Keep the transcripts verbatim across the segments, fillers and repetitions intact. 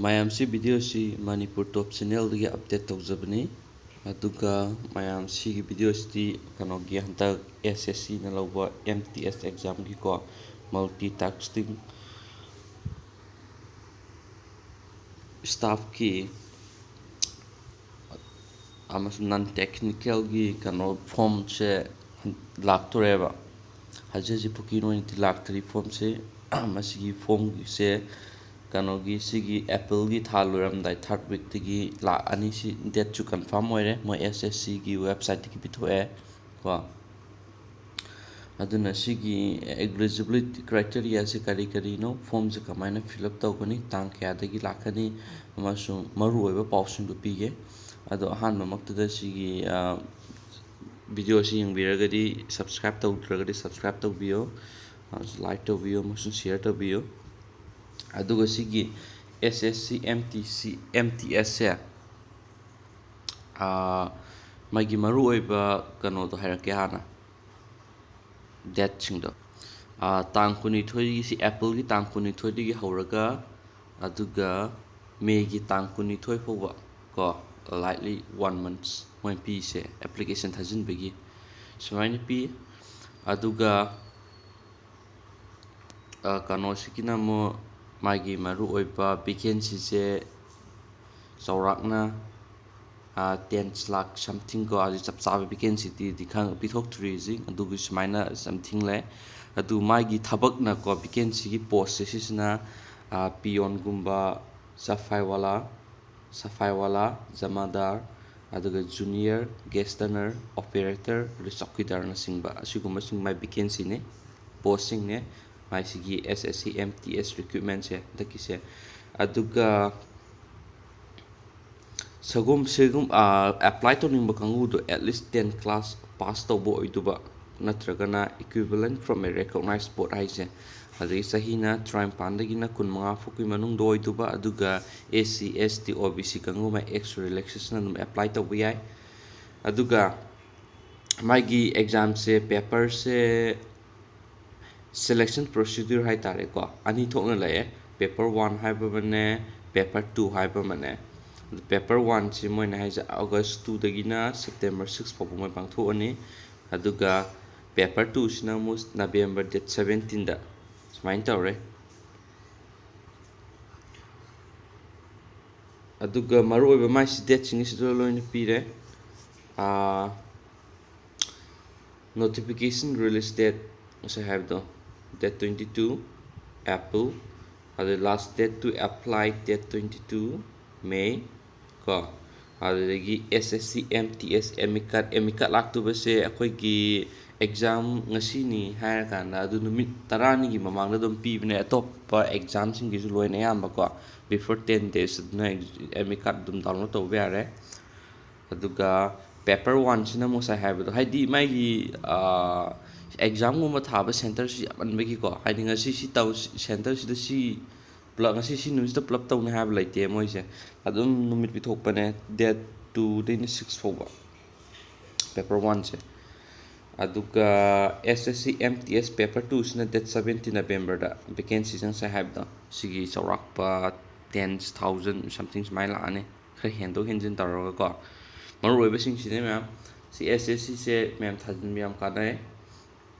ꯃꯌꯥꯝꯁꯤ ꯚꯤꯗꯤꯑꯣꯁꯤ ꯃꯅꯤꯄꯨꯔ ꯇꯣꯞ ꯆꯦꯅꯦꯜꯗꯒꯤ ꯑꯞꯗꯦꯠ ꯇꯧꯖꯕꯅꯤ꯫ ꯑꯗꯨꯒ ꯃꯌꯥꯝ ꯁꯤꯒꯤ ꯚꯤꯗꯤꯑꯣꯁꯤꯗꯤ ꯀꯩꯅꯣꯒꯤ ꯍꯟꯗꯛ ꯑꯦꯁ ꯑꯦꯁ ꯁꯤꯅ ꯂꯧꯕ ꯑꯦꯝ ꯇꯤ ꯑꯦꯁ ꯑꯦꯛꯖꯥꯝꯒꯤꯀꯣ, ꯃꯜꯇꯤ ꯇꯥꯁ꯭ꯀꯤꯡ ꯁ꯭ꯇꯥꯐꯀꯤ ꯑꯃꯁꯨꯡ ꯅꯟ ꯇꯦꯛꯅꯤꯀꯦꯜꯒꯤ ꯀꯩꯅꯣ ꯐꯣꯝꯁꯦ ꯂꯥꯛꯇꯣꯔꯦꯕ꯫ ꯍꯧꯖꯤꯛ ꯍꯧꯖꯤꯛ ꯐꯥꯎꯒꯤ ꯑꯣꯏꯅꯗꯤ ꯂꯥꯛꯇ꯭ꯔꯤ ꯐꯣꯝꯁꯦ꯫ ꯃꯁꯤꯒꯤ ꯐꯣꯝꯁꯦ ꯀꯩꯅꯣꯒꯤ ꯁꯤꯒꯤ ꯑꯦꯄ꯭ꯔꯤꯜꯒꯤ ꯊꯥ ꯂꯣꯏꯔꯝꯗꯥꯏ ꯊꯥꯔꯠ ꯋꯤꯛꯇꯒꯤ ꯂꯥꯛꯑꯅꯤ꯫ ꯁꯤ ꯗꯦꯠꯁꯨ ꯀꯟꯐꯥꯔꯝ ꯑꯣꯏꯔꯦ, ꯃꯣꯏ ꯑꯦꯁ ꯑꯦꯁ ꯁꯤꯒꯤ ꯋꯦꯕꯁꯥꯏꯠꯇꯒꯤ ꯄꯤꯊꯣꯛꯑꯦ ꯀꯣ꯫ ꯑꯗꯨꯅ ꯁꯤꯒꯤ eligibility criteriaꯁꯦ ꯀꯔꯤ ꯀꯔꯤꯅꯣ, ꯐꯣꯝꯁꯦ ꯀꯃꯥꯏꯅ fill up ꯇꯧꯒꯅꯤ, ꯇꯥꯡ ꯀꯌꯥꯗꯒꯤ ꯂꯥꯛꯀꯅꯤ ꯑꯃꯁꯨꯡ ꯃꯔꯨꯑꯣꯏꯕ ꯄꯥꯎꯁꯤꯡꯗꯨ ꯄꯤꯒꯦ꯫ ꯑꯗꯣ ꯑꯍꯥꯟꯕꯃꯛꯇꯗ ꯁꯤꯒꯤ ꯚꯤꯗꯤꯑꯣꯁꯤ ꯌꯦꯡꯕꯤꯔꯒꯗꯤ, subscribe ꯇꯧꯗ꯭ꯔꯒꯗꯤ subscribe ꯇꯧꯕꯤꯌꯨ, like ꯇꯧꯕꯤꯌꯨ ꯑꯃꯁꯨꯡ share ꯇꯧꯕꯤꯌꯨ꯫ ꯑꯗꯨꯒ ꯁꯤꯒꯤ S S C M T C M T ꯑꯦꯁꯁꯦ ꯃꯥꯒꯤ ꯃꯔꯨꯑꯣꯏꯕ ꯀꯩꯅꯣꯗꯣ ꯍꯥꯏꯔꯛꯀꯦ ꯍꯥꯟꯅ, ꯗꯦꯠꯁꯤꯡꯗꯣ꯫ ꯇꯥꯡ ꯀꯨꯟꯅꯤꯊꯣꯏꯒꯤꯁꯤ, ꯑꯦꯄ꯭ꯔꯤꯜꯒꯤ ꯇꯥꯡ ꯀꯨꯟꯅꯤꯊꯣꯏꯗꯒꯤ ꯍꯧꯔꯒ ꯑꯗꯨꯒ ꯃꯦꯒꯤ ꯇꯥꯡ ꯀꯨꯟꯅꯤꯊꯣꯏ ꯐꯥꯎꯕ ꯀꯣ, likely one months ꯃꯣꯏ ꯄꯤꯁꯦ ꯑꯦꯄ꯭ꯂꯤꯀꯦꯁꯟ ꯊꯥꯖꯤꯟꯕꯒꯤ ꯁꯨꯃꯥꯏꯅ ꯄꯤ꯫ ꯑꯗꯨꯒ ꯀꯩꯅꯣꯁꯤꯒꯤꯅ ꯑꯃꯨꯛ ꯃꯥꯒꯤ ꯃꯔꯨꯑꯣꯏꯕ ꯚꯦꯀꯦꯟꯁꯤꯁꯦ ꯆꯥꯎꯔꯥꯛꯅ ten lakh something ꯀꯣ, ꯍꯧꯖꯤꯛ ꯆꯞ ꯆꯥꯕ ꯚꯦꯀꯦꯟꯁꯤꯗꯤ ꯈꯪ ꯄꯤꯊꯣꯛꯇ꯭ꯔꯤ ꯍꯧꯖꯤꯛ, ꯑꯗꯨꯒꯤ ꯁꯨꯃꯥꯏꯅ something ꯂꯩ꯫ ꯑꯗꯨ ꯃꯥꯒꯤ ꯊꯕꯛꯅꯀꯣ, ꯚꯦꯀꯦꯟꯁꯤꯒꯤ ꯄꯣꯁꯁꯦ ꯁꯤꯁꯤꯅ ꯄꯤꯌꯣꯟꯒꯨꯝꯕ, ꯁꯐꯥꯏꯋꯥꯂꯥ, ꯁꯐꯥꯏꯋꯥꯂꯥ, ꯖꯃꯥꯗꯥꯔ, ꯑꯗꯨꯒ ꯖꯨꯅꯤꯌꯔ ꯒꯦꯁ ꯇꯔꯅꯔ, ꯑꯣꯄꯦꯔꯦꯇꯔ, ꯑꯗꯨ ꯆꯧꯀꯤꯗꯥꯔꯅꯆꯤꯡꯕ ꯑꯁꯤꯒꯨꯝꯕꯁꯤꯡ ꯃꯥꯏ ꯚꯦꯀꯦꯟꯁꯤꯅꯦ, ꯄꯣꯁꯁꯤꯡꯅꯦ ꯃꯥꯏꯁꯤꯒꯤ ꯑꯦꯁ ꯑꯦꯁ ꯁꯤ ꯑꯦꯝ ꯇꯤ ꯑꯦꯁ ꯔꯤꯀ꯭ꯔꯨꯠꯃꯦꯟꯁꯦ ꯍꯟꯗꯛꯀꯤꯁꯦ꯫ ꯑꯗꯨꯒ ꯁꯒꯨꯝ ꯁꯤꯒꯨꯝ ꯑꯦꯄ꯭ꯂꯥꯏ ꯇꯧꯅꯤꯡꯕ ꯀꯥꯡꯕꯨꯗꯣ at least ten class pass ꯇꯧꯕ ꯑꯣꯏꯗꯨꯕ, ꯅꯠꯇ꯭ꯔꯒꯅ equivalent from a recognized board ꯍꯥꯏꯁꯦ꯫ ꯑꯗꯒꯤ ꯆꯍꯤꯅ ꯇꯔꯥꯅꯤꯄꯥꯟꯗꯒꯤꯅ ꯀꯨꯟꯃꯉꯥ ꯐꯥꯎꯒꯤ ꯃꯅꯨꯡꯗ ꯑꯣꯏꯗꯨꯕ, ꯑꯗꯨꯒ ꯑꯦꯁ ꯁꯤ, ꯑꯦꯁ ꯇꯤ, ꯑꯣ ꯕꯤ ꯁꯤ ꯀꯥꯡꯕꯨ ꯑꯃ ex relaxation ꯑꯗꯨꯝ ꯑꯦꯄ꯭ꯂꯥꯏ ꯇꯧꯕ ꯌꯥꯏ꯫ ꯑꯗꯨꯒ ꯃꯥꯒꯤ ꯑꯦꯛꯖꯥꯝꯁꯦ, ꯄꯦꯄꯔꯁꯦ, selection procedure ꯍꯥꯏ ꯇꯥꯔꯦꯀꯣ, ꯑꯅꯤ ꯊꯣꯛꯅ ꯂꯩꯌꯦ꯫ Paper one ꯍꯥꯏꯕ ꯑꯃꯅꯦ, paper two ꯍꯥꯏꯕ ꯑꯃꯅꯦ꯫ ꯑꯗꯨ paper one ꯁꯤ ꯃꯣꯏꯅ ꯍꯥꯏꯁꯦ August two ꯗꯒꯤꯅ September six ꯐꯥꯎꯕ ꯃꯣꯏ ꯄꯥꯡꯊꯣꯛꯑꯅꯤ꯫ ꯑꯗꯨꯒ paper two ꯁꯤꯅ ꯑꯃꯨꯛ November date seventeen ꯗ꯫ ꯁꯨꯃꯥꯏꯅ ꯇꯧꯔꯦ꯫ ꯑꯗꯨꯒ ꯃꯔꯨꯑꯣꯏꯕ ꯃꯥꯏꯁꯤ date ꯁꯤꯡꯁꯤꯗ ꯂꯣꯏꯅ ꯄꯤꯔꯦ꯫ ꯑꯥ, notification release date ꯉꯁꯥꯏ ꯍꯥꯏꯕꯗꯣ, date twenty two April, ꯑꯗꯩ last date to apply date twenty two May ꯀꯣ꯫ ꯑꯗꯨꯗꯒꯤ S S C M T S admit card, admit card ꯂꯥꯛꯇꯧꯕꯁꯦ ꯑꯩꯈꯣꯏꯒꯤ exam ꯉꯁꯤꯅꯤ ꯍꯥꯏꯔꯀꯥꯟꯗ ꯑꯗꯨ ꯅꯨꯃꯤꯠ ꯇꯔꯥꯅꯤꯒꯤ ꯃꯃꯥꯡꯗ ꯑꯗꯨꯝ ꯄꯤꯕꯅꯦ꯫ ꯑꯇꯣꯞꯄ exam ꯁꯤꯡꯒꯤꯁꯨ ꯂꯣꯏꯅ ꯑꯌꯥꯝꯕꯀꯣ, before ten days ꯑꯗꯨꯅ admit card ꯑꯗꯨꯝ download ꯇꯧꯕ ꯌꯥꯔꯦ꯫ ꯑꯗꯨꯒ paper one ꯁꯤꯅ ꯑꯃꯨꯛ ꯉꯁꯥꯏ ꯍꯥꯏꯕꯗꯣ, ꯍꯥꯏꯗꯤ ꯃꯥꯒꯤ, ꯑꯥ, exam ꯒꯨꯝꯕ ꯊꯥꯕ center ꯁꯤ ꯌꯥꯝꯃꯟꯕꯒꯤꯀꯣ, ꯍꯥꯏꯗꯤ ꯉꯁꯤ ꯁꯤ ꯇꯧ, center ꯁꯤꯗ ꯁꯤ ꯄꯨꯂꯞ, ꯉꯁꯤ ꯁꯤ ꯅꯨꯃꯤꯠꯁꯤꯗ ꯄꯨꯂꯞ ꯇꯧꯅꯤ ꯍꯥꯏꯕ ꯂꯩꯇꯦ꯫ ꯃꯣꯏꯁꯦ ꯑꯗꯨꯝ ꯅꯨꯃꯤꯠ ꯄꯤꯊꯣꯛꯄꯅꯦ, date two ꯗꯩꯅ six ꯐꯥꯎꯕ, paper one ꯁꯦ꯫ ꯑꯗꯨꯒ S S C M T S paper two ꯁꯤꯅ date seventeen November ꯗ vacancy ꯁꯦ ꯉꯁꯥꯏ ꯍꯥꯏꯕꯗꯣ, ꯁꯤꯒꯤ ꯆꯥꯎꯔꯥꯛꯄ ten thousand something ꯁꯨꯃꯥꯏꯅ ꯂꯥꯛꯑꯅꯤ, ꯈꯔ ꯍꯦꯟꯗꯣꯛ ꯍꯦꯟꯖꯤꯟ ꯇꯧꯔꯒꯀꯣ꯫ ꯃꯔꯨꯑꯣꯏꯕꯁꯤꯡꯁꯤꯅꯦ ꯃꯌꯥꯝ꯫ ꯁꯤ S S C ꯁꯦ ꯃꯌꯥꯝ ꯊꯥꯖꯤꯟꯕ ꯌꯥꯝ ꯀꯥꯟꯅꯩ꯫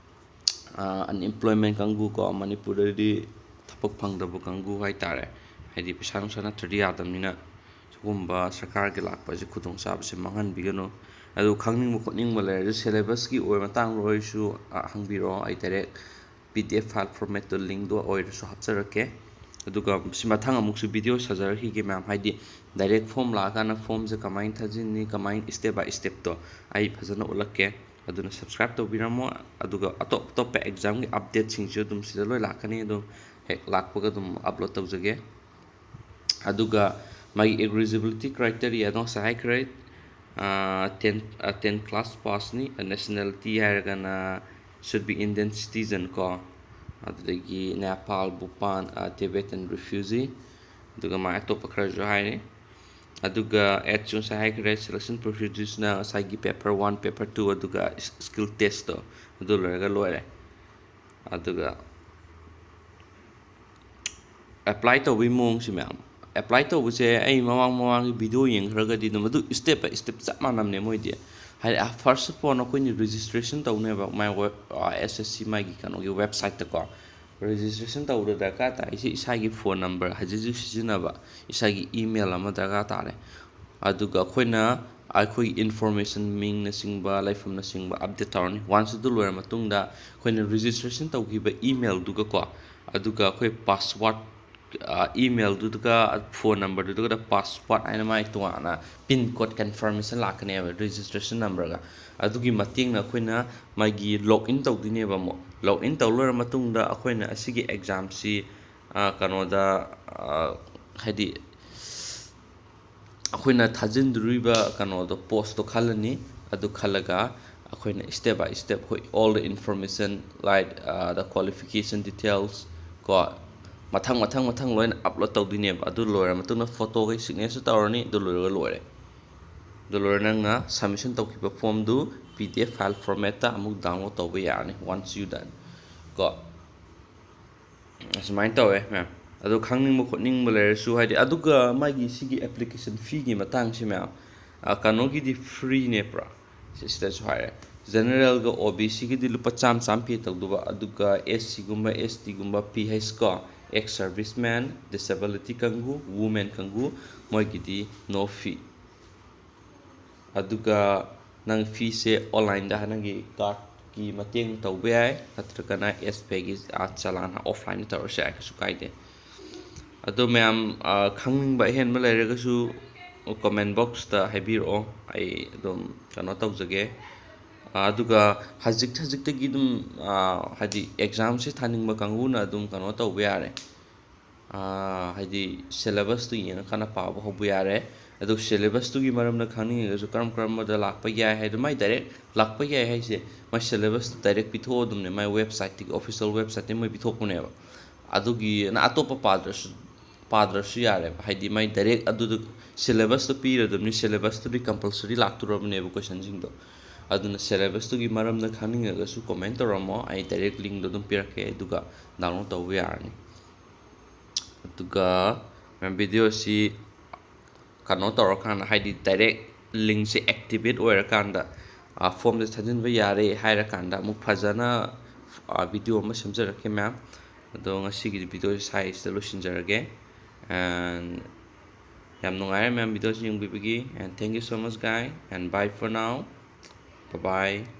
ꯑꯥ, unemployment ꯀꯥꯡꯕꯨ ꯀꯣ, ꯃꯅꯤꯄꯨꯔꯗꯗꯤ ꯊꯕꯛ ꯐꯪꯗꯕ ꯀꯥꯡꯕꯨ ꯍꯥꯏꯇꯥꯔꯦ꯫ ꯍꯥꯏꯗꯤ ꯄꯩꯁꯥ ꯅꯨꯡꯁꯥ ꯅꯠꯇ꯭ꯔꯗꯤ ꯌꯥꯗꯕꯅꯤꯅ, ꯁꯤꯒꯨꯝꯕ ꯁꯔꯀꯥꯔꯒꯤ ꯂꯥꯛꯄꯁꯦ ꯈꯨꯗꯣꯡꯆꯥꯕꯁꯦ ꯃꯥꯡꯍꯟꯕꯤꯒꯅꯨ꯫ ꯑꯗꯨ ꯈꯪꯅꯤꯡꯕ ꯈꯣꯠꯅꯤꯡꯕ ꯂꯩꯔꯁꯨ syllabus ꯀꯤ ꯑꯣꯏꯕ ꯃꯇꯥꯡꯗ ꯑꯣꯏꯔꯁꯨ, ꯑ, ꯍꯪꯕꯤꯔꯛꯑꯣ꯫ ꯑꯩ direct P D F file format ꯇꯣ link ꯗꯣ ꯑꯣꯏꯔꯁꯨ ꯍꯥꯞꯆꯔꯛꯀꯦ꯫ ꯑꯗꯨꯒ ꯁꯤ ꯃꯊꯪ ꯑꯃꯨꯛꯁꯨ video ꯁꯥꯖꯔꯛꯈꯤꯒꯦ ꯃꯌꯥꯝ, ꯍꯥꯏꯗꯤ direct form ꯂꯥꯛꯑꯀꯥꯟꯗ form ꯁꯦ ꯀꯃꯥꯏꯅ ꯊꯥꯖꯤꯟꯅꯤ, ꯀꯃꯥꯏꯅ step by step ꯇꯣ ꯑꯩ ꯐꯖꯅ ꯎꯠꯂꯛꯀꯦ꯫ ꯑꯗꯨꯅ subscribe ꯇꯧꯕꯤꯔꯝꯃꯣ꯫ ꯑꯗꯨꯒ ꯑꯇꯣꯞ ꯑꯇꯣꯞꯄ exam ꯒꯤ update ꯁꯤꯡꯁꯨ ꯑꯗꯨꯝ ꯁꯤꯗ ꯂꯣꯏ ꯂꯥꯛꯀꯅꯤ, ꯑꯗꯨꯝ ꯍꯦꯛ ꯂꯥꯛꯄꯒ ꯑꯗꯨꯝ upload ꯇꯧꯖꯒꯦ꯫ ꯑꯗꯨꯒ ꯃꯥꯒꯤ eligibility criteria ꯗꯣ ꯉꯁꯥꯏ ꯍꯥꯏꯈ꯭ꯔꯦ, ꯑꯥ, ten, ꯑꯥ, ten class pass ꯅꯤ, nationality ꯍꯥꯏꯔꯒꯅ should be Indian citizen ꯀꯣ, ꯑꯗꯨꯗꯒꯤ Nepal, Bhutan, ꯑꯥ, Tibetan refugee, ꯑꯗꯨꯒ ꯃꯥꯏ ꯑꯇꯣꯞꯄ ꯈꯔꯁꯨ ꯍꯥꯏꯔꯤ꯫ ꯑꯗꯨꯒ age ꯁꯨ ꯉꯁꯥꯏ ꯍꯥꯏꯈ꯭ꯔꯦ, selection procedure ꯁꯤꯅ ꯉꯁꯥꯏꯒꯤ paper one, paper two, ꯑꯗꯨꯒ skill test ꯇꯣ ꯑꯗꯨ ꯂꯣꯏꯔꯒ ꯂꯣꯏꯔꯦ꯫ ꯑꯗꯨꯒ ꯑꯦꯄ꯭ꯂꯥꯏ ꯇꯧꯕꯒꯤ ꯃꯑꯣꯡꯁꯤ ꯃꯌꯥꯝ, ꯑꯦꯄ꯭ꯂꯥꯏ ꯇꯧꯕꯁꯦ ꯑꯩ ꯃꯃꯥꯡ ꯃꯃꯥꯡꯒꯤ ꯚꯤꯗꯤꯑꯣ ꯌꯦꯡꯈ꯭ꯔꯒꯗꯤ ꯑꯗꯨꯝ ꯑꯗꯨ step by step ꯆꯞ ꯃꯥꯟꯅꯕꯅꯦ ꯃꯣꯏꯗꯤ꯫ ꯍꯥꯏꯗꯤ first of all ꯑꯩꯈꯣꯏꯅ registration ꯇꯧꯅꯦꯕ my web, S S C ꯃꯥꯒꯤ ꯀꯩꯅꯣꯒꯤ websiteꯇꯀꯣ꯫ Registration ꯇꯧꯕꯗ ꯗꯔꯀꯥꯔ ꯇꯥꯏꯁꯦ ꯏꯁꯥꯒꯤ phone number, ꯍꯧꯖꯤꯛ ꯍꯧꯖꯤꯛ ꯁꯤꯖꯤꯟꯅꯕ ꯏꯁꯥꯒꯤ email ꯑꯃ ꯗꯔꯀꯥꯔ ꯇꯥꯔꯦ꯫ ꯑꯗꯨꯒ ꯑꯩꯈꯣꯏꯅ ꯑꯩꯈꯣꯏꯒꯤ information, ꯃꯤꯡꯅꯆꯤꯡꯕ, ꯂꯩꯐꯝꯅꯆꯤꯡꯕ update ꯇꯧꯔꯅꯤ꯫ Once ꯑꯗꯨ ꯂꯣꯏꯔ ꯃꯇꯨꯡꯗ ꯑꯩꯈꯣꯏꯅ registration ꯇꯧꯈꯤꯕ emailꯗꯨꯒꯀꯣ, ꯑꯗꯨꯒ ꯑꯩꯈꯣꯏ password, emailꯗꯨꯒ phone numberꯗꯨꯒ password ꯍꯥꯏꯅ ꯃꯥꯒꯤ ꯇꯣꯉꯥꯟꯅ pin code confirmation ꯂꯥꯛꯀꯅꯦꯕ registration numberꯒ꯫ ꯑꯗꯨꯒꯤ ꯃꯇꯦꯡꯅ ꯑꯩꯈꯣꯏꯅ ꯃꯥꯒꯤ login ꯇꯧꯗꯣꯏꯅꯦꯕ꯫ ꯑꯃꯨꯛ login ꯇꯧ ꯂꯣꯏꯔ ꯃꯇꯨꯡꯗ ꯑꯩꯈꯣꯏꯅ ꯑꯁꯤꯒꯤ examꯁꯤ, ꯀꯩꯅꯣꯗ, ꯍꯥꯏꯗꯤ ꯑꯩꯈꯣꯏꯅ ꯊꯥꯖꯤꯟꯗꯣꯔꯤꯕ ꯀꯩꯅꯣꯗꯣ, postꯇꯣ ꯈꯜꯂꯅꯤ꯫ ꯑꯗꯨ ꯈꯜꯂꯒ ꯑꯩꯈꯣꯏꯅ step by step ꯑꯩꯈꯣꯏ all the information, like, the qualification details ꯀꯣ, ꯃꯊꯪ ꯃꯊꯪ ꯃꯊꯪ ꯂꯣꯏꯅ upload ꯇꯧꯗꯣꯏꯅꯦꯕ꯫ ꯑꯗꯨ ꯂꯣꯏꯔ ꯃꯇꯨꯡꯗ photoꯒꯤ signature ꯇꯧꯔꯅꯤ꯫ ꯑꯗꯨ ꯂꯣꯏꯔꯒ ꯂꯣꯏꯔꯦ꯫ ꯑꯗꯨ ꯂꯣꯏꯔ ꯅꯪꯅ submission ꯇꯧꯈꯤꯕ formꯗꯨ P D F file formatꯇ ꯑꯃꯨꯛ download ꯇꯧꯕ ꯌꯥꯔꯅꯤ, once you done ꯀꯣ꯫ ꯑꯁꯨꯃꯥꯏꯅ ꯇꯧꯋꯦ ꯃꯌꯥꯝ꯫ ꯑꯗꯣ ꯈꯪꯅꯤꯡꯕ ꯈꯣꯠꯅꯤꯡꯕ ꯂꯩꯔꯁꯨ, ꯍꯥꯏꯗꯤ, ꯑꯗꯨꯒ ꯃꯥꯒꯤ ꯁꯤꯒꯤ application feeꯒꯤ ꯃꯇꯥꯡꯁꯤ ꯃꯌꯥꯝ, ꯀꯩꯅꯣꯒꯤꯗꯤ freeꯅꯦ ꯄꯨꯔꯥ꯫ ꯁꯤꯗꯁꯨ ꯍꯥꯏꯔꯦ, generalꯒ OBCꯒꯤꯗꯤ ꯂꯨꯄꯥ ꯆꯥꯝꯃ ꯆꯥꯝꯃ pay ꯇꯧꯗꯧꯕ, ꯑꯗꯨꯒ SCꯒꯨꯝꯕ, STꯒꯨꯝꯕ, PH ꯀꯣ, ex serviceman, disability ꯀꯥꯡꯕꯨ, women ꯀꯥꯡꯕꯨ, ꯃꯣꯏꯒꯤꯗꯤ no fee꯫ ꯑꯗꯨꯒ ꯅꯪ feeꯁꯦ onlineꯗ ꯅꯪꯒꯤ cardꯀꯤ ꯃꯇꯦꯡ ꯇꯧꯕ ꯌꯥꯏ, ꯅꯠꯇ꯭ꯔꯒꯅ SBIꯒꯤ ꯆꯂꯥꯟ offlineꯗ ꯇꯧꯔꯁꯨ ꯌꯥꯏ, ꯀꯩꯁꯨ ꯀꯥꯏꯗꯦ꯫ ꯑꯗꯣ ꯃꯌꯥꯝ, ꯈꯪꯅꯤꯡꯕ ꯑꯍꯦꯟꯕ ꯂꯩꯔꯒꯁꯨ comment boxꯇ ꯍꯥꯏꯕꯤꯔꯛꯑꯣ, ꯑꯩ ꯑꯗꯨꯝ ꯀꯩꯅꯣ ꯇꯧꯖꯒꯦ꯫ ꯑꯗꯨꯒ ꯍꯧꯖꯤꯛ ꯍꯧꯖꯤꯛꯇꯒꯤ ꯑꯗꯨꯝ, ꯍꯥꯏꯗꯤ examꯁꯦ ꯊꯥꯅꯤꯡꯕ ꯀꯥꯡꯕꯨꯅ ꯑꯗꯨꯝ ꯀꯩꯅꯣ ꯇꯧꯕ ꯌꯥꯔꯦ꯫ ꯍꯥꯏꯗꯤ syllabusꯇꯨ ꯌꯦꯡꯉꯀꯥꯟꯗ ꯄꯥꯕ ꯍꯧꯕ ꯌꯥꯔꯦ꯫ ꯑꯗꯨ syllabusꯇꯨꯒꯤ ꯃꯔꯝꯗ ꯈꯪꯅꯤꯡꯉꯒꯁꯨ ꯀꯔꯝ ꯀꯔꯝꯕꯗ ꯂꯥꯛꯄ ꯌꯥꯏ ꯍꯥꯏꯗꯣ, ꯃꯥꯏ direct ꯂꯥꯛꯄ ꯌꯥꯏ ꯍꯥꯏꯁꯦ, ꯃꯥꯏ syllabusꯇꯨ direct ꯄꯤꯊꯣꯛꯑꯗꯕꯅꯦ, ꯃꯥꯏ websiteꯇꯒꯤ, official websiteꯇꯒꯤ ꯃꯣꯏ ꯄꯤꯊꯣꯛꯄꯅꯦꯕ꯫ ꯑꯗꯨꯒꯤ ꯅꯪ ꯑꯇꯣꯞꯄ ꯄꯥꯗ꯭ꯔꯁꯨ, ꯄꯥꯗ꯭ꯔꯁꯨ ꯌꯥꯔꯦꯕ, ꯍꯥꯏꯗꯤ ꯃꯥꯏ direct ꯑꯗꯨꯗ syllabusꯇꯨ ꯄꯤꯔꯗꯕꯅꯤ, syllabusꯇꯨꯗꯤ compulsory ꯂꯥꯛꯇꯣꯔꯕꯅꯦꯕ questionꯁꯤꯡꯗꯣ꯫ ꯑꯗꯨꯅ syllabusꯇꯨꯒꯤ ꯃꯔꯝꯗ ꯈꯪꯅꯤꯡꯉꯒꯁꯨ comment ꯇꯧꯔꯝꯃꯣ, ꯑꯩ direct linkꯗꯣ ꯑꯗꯨꯝ ꯄꯤꯔꯛꯀꯦ, ꯑꯗꯨꯒ download ꯇꯧꯕ ꯌꯥꯔꯅꯤ꯫ ꯑꯗꯨꯒ ꯃꯦꯝ, ꯚꯤꯗꯤꯑꯣꯁꯤ ꯀꯩꯅꯣ ꯇꯧꯔꯀꯥꯟꯗ, ꯍꯥꯏꯗꯤ ꯗꯥꯏꯔꯦꯛ ꯂꯤꯡꯁꯦ ꯑꯦꯛꯇꯤꯚꯦꯠ ꯑꯣꯏꯔꯀꯥꯟꯗ, ꯐꯣꯝꯁꯦ ꯊꯥꯖꯤꯟꯕ ꯌꯥꯔꯦ ꯍꯥꯏꯔꯀꯥꯟꯗ ꯑꯃꯨꯛ ꯐꯖꯅ ꯚꯤꯗꯤꯑꯣ ꯑꯃ ꯁꯦꯝꯖꯔꯛꯀꯦ ꯃꯦꯝ꯫ ꯑꯗꯣ ꯉꯁꯤꯒꯤꯗꯤ ꯚꯤꯗꯤꯑꯣꯁꯦ ꯁ꯭ꯋꯥꯏꯁꯤꯗ ꯂꯣꯏꯁꯤꯟꯖꯔꯒꯦ꯫ And ꯌꯥꯝ ꯅꯨꯡꯉꯥꯏꯔꯦ ꯃꯦꯝ, ꯚꯤꯗꯤꯑꯣꯁꯤ ꯌꯦꯡꯕꯤꯕꯒꯤ, and thank you so much guys, and bye for now, bye bye꯫